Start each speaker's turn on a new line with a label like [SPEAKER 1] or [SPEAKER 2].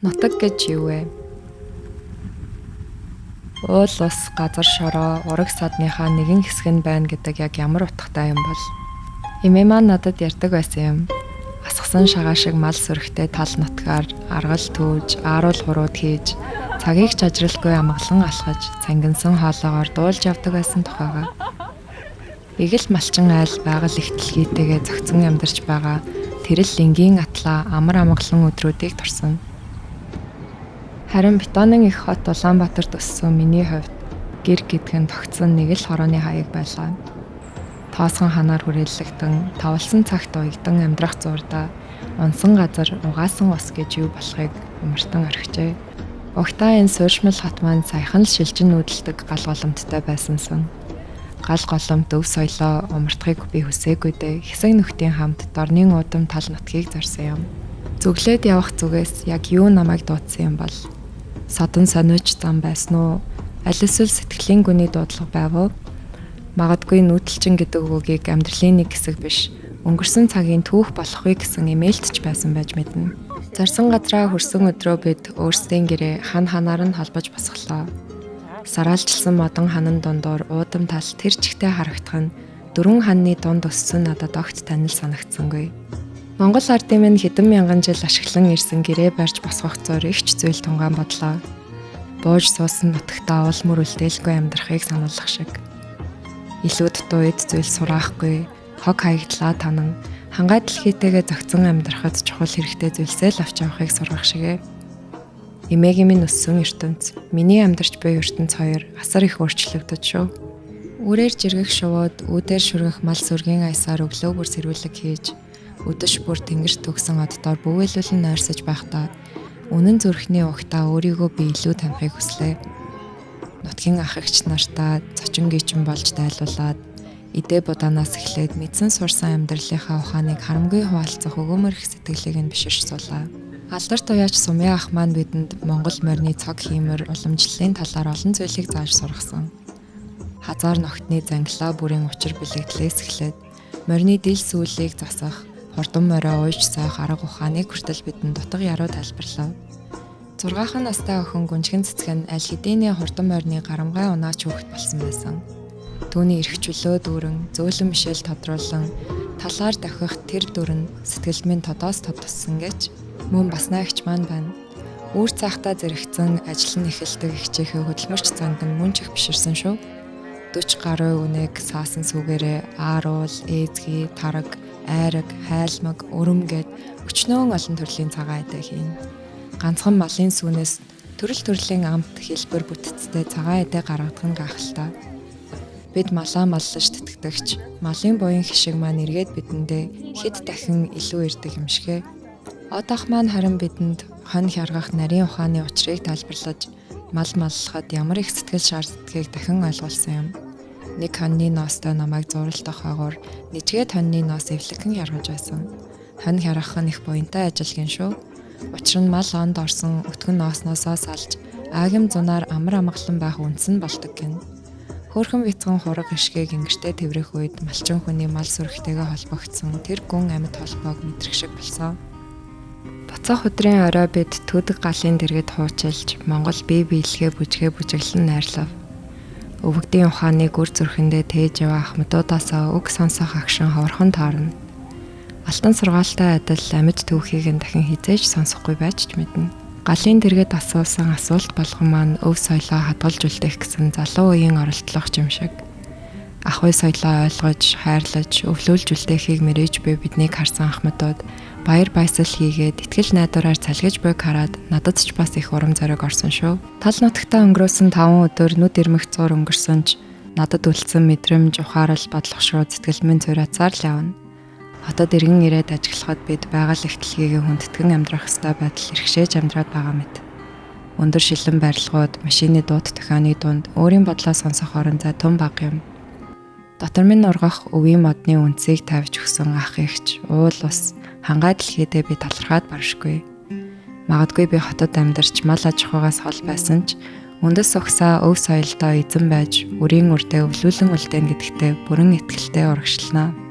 [SPEAKER 1] Нутаг гэж юу вэ? Уул ус, газар шороо, ураг садныхаа нэгэн хэсэг нь байна гэдэг яг ямар утгатай юм бол? Эмээ маань надад ярьдаг байсан юм. Асгасан шагаа шиг мал сүрхтэй тал нутгаар аргал түүж, ааруул хурууд хийж, цагийг чажралгүй амгалан алхаж, цангинсан хоолоогоор дуулж явдаг байсан тухайгаа. Игэл малчин айл байгаль их дэлхийтэйгээ зохицон амьдарч байгаа тэрэл энгийн атлаа амар амгалан өдрүүдийг турсан. Харин бетонын их хот Улаанбаатарт өссөн миний хувьд гэр гэдэг нь тогтсон нэг л хорооны хаяг байлаа. Тоосгон ханаар хүрээллэгдэн, тавлсан цагт уягдан амьдрах зуурдаа унсан газар угаасан ус гэж юу болохыг умартан орхижээ. Угтаа энэ суурьшмал хот маань саяхан л шилжин нүүдэлдэг гал голомттой байсансан. Гал голомт өв соёлоо умартахыг би хүсээгүй дээ. Хэсэг нөхдийн хамт дорнын удам тал нутгийг зорьсон юм. Зүглээд явах зүгээс яг юу намайг дуудсан юм бол? Содон сониуч зам байсан уу? Аль эсвэл сэтгэлийн гүний дуудлага байв уу? Магадгүй нүүдэлчин гэдэг үгийг амьдралын нэг хэсэг биш, өнгөрсөн цагийн түүх болохгүй гэсэн эмээлт ч байсан байж мэднэ. Зорьсон газраа хүрсэн өдрөө бид өөрсдийн гэрээ хан ханаар нь холбож босголоо. Сараалжилсан модон ханан дундуур уудам тал тэр чигтээ харагдах нь дөрвөн ханны дунд өссөн надад огт танил санагдсангүй. Монгол ардын минь хэдэн мянган жил ашиглан ирсэн гэрээ барьж босгох зур ихч зүйл тунгаан бодлоо. Бууж суусан нутагтаа уул мөр үлдээлгүй амьдрахыг сануулах шиг. Илүү дутуу эд зүйл сураахгүй, хог хаягдлаа танан хангай дэлхийтэйгээ зохицон амьдрахад чухал хэрэгтэй зүйлсээ л авч явахыг сургах шигэ. Эмээгийн минь өссөн ертөнц, миний амьдарч буй ертөнц хоёр асар их өөрчлөгдөж шүү. Үрээр жиргэх шувууд, үүдээр шүргэх мал сүргийн аясаар өглөө бүр сэрүүлэг хийж, өдөш бүр тэнгэрт төгсөн оддоор бүүвэлүүлэн нойрсож байхдаа үнэн зүрхний угтаа өөрийгөө би илүү танихыг хүслээ. Нутгийн ах эгч нартаа зочин гийчин болж дайлуулад идэ будаанаас эхлээд мэдсэн сурсан амьдралынхаа ухааныг харамгүй хуваалцах өгөөмөр их сэтгэлийг нь биширч суулаа. Алдар туяач Сумын ах маань бидэнд Монгол морины цог хиймэр уламжлалын талаар олон зүйлийг зааж сургасан. Хазаар ногтны зангилаа бүрийн учир бэлэгдлээс эхлээд морины дил сүүлийг засах, хурдан морио уйж сойх арга ухааныг хүртэл бидэнд утга яруу тайлбарлав. 6 настай охин гүнжгэн цэцэг нь аль хэдийний хурдан морины гарамгай унаач хүүхэд болсон байсан. Түүний эрх чөлөө дүүрэн, зөөлөн мишэл тодруулан талаар давхих тэр дүр нь сэтгэлд минь тодоос тод туссан гэж мөн баснаа эгч маань байна. Үүр цаахтаа зэрэгцэн ажил нь эхэлдэг эгчийнхээ хөдөлмөрч занг нь мөн ч их биширсэн шүү. 40 гаруй үнэг саасан сүгээрээ ааруул, ээзгий, тараг, айраг, хайлмаг, өрөм гэд өчнөөн олон төрлийн цагаан эдээ хийн. Ганцхан малын сүүнээс төрөл төрлийн амт хэлбэр бүтцтэй цагаан эдээ гаргадаг нь гайхалтай. Бид малаа маллаж тэтгэдэгч малын буян хишиг маань эргээд бидэндээ хэд дахин илүү ирдэг юм шигэ. Од ах маань харин бидэнд хонь хяргах нарийн ухааны учрыг тайлбарлаж мал маллахад ямар их сэтгэл шаарддгийг дахин ойлгуулсан юм. Нэг хоньны ноостой намайг зуралдах агуур нэжгээд хоньны ноос эвлэгхэн яргаж байсан. Хонь хяргах нь их буянтай ажил гин шүү. Учир нь мал онд орсон өтгөн ноосноосоо салж аагим зунаар амар амгалан байх үндс нь болдог гин. Хөөрхөн бяцхан хураг ишгийг ингэртээ тэврэх үед малчин хүний мал сүрхтэйгээ холбогдсон тэр гүн амьд холбоог мэдрэх шиг болсон. Буцах өдрийн орой бид төдөг галын дэргэд хуучилж Монгол бие биелгээ бүжгээ бүжиглэн найрлав. Өвөгдийн ухааныг үр зүрхэндээ тээж яваа ахмадуудаасаа үг сонсох агшин ховорхон таарна. Алтан сургаалтай адил амьд түүхийг нь дахин хизээж сонсохгүй байж ч мэднэ. Галын дэргэд асуусан асуулт болгон маань өв соёлоо хадгалж үлдээх гэсэн залуу үеийн оролдлого юм шиг. Ах үе соёлоо ойлгож, хайрлаж, өвлүүлж үлдээхийг мэрэж буй биднийг харсан ахмадууд баяр баясгал хийгээд итгэл найдвараар цалгиж буйг хараад надад ч бас их урам зориг орсон шүү. Тал нутагтаа өнгөрөөсөн 5 өдөр нүд ирмэх зур өнгөрсөн ч надад үлдсэн мэдрэмж, ухаарал, бодлогошуу сэтгэл минь цураацаар л явна. Хотод эргэн ирээд ажиглахад бид байгаль их дэлхийгээ хүндэтгэн амьдрах ёстой байдал иргэшээж амьдраад байгаа мэт. Өндөр шилэн барилгууд, машины дуут тохионы дунд өөрийн бодлоо сонсох орон зай тун бага юм. Дотор минь ургах өвийн модны үндсийг тавьж өгсөн ах эгч, уул ус, хангай дэлхийдээ би талархаад баршгүй. Магадгүй би хотод амьдарч мал аж ахуйгаас хол байсан ч үндэс угсаа өв соёлдоо эзэн байж үрийн үрдээ өвлүүлэн үлдээн гэдэгтээ бүрэн итгэлтэй урагшлана.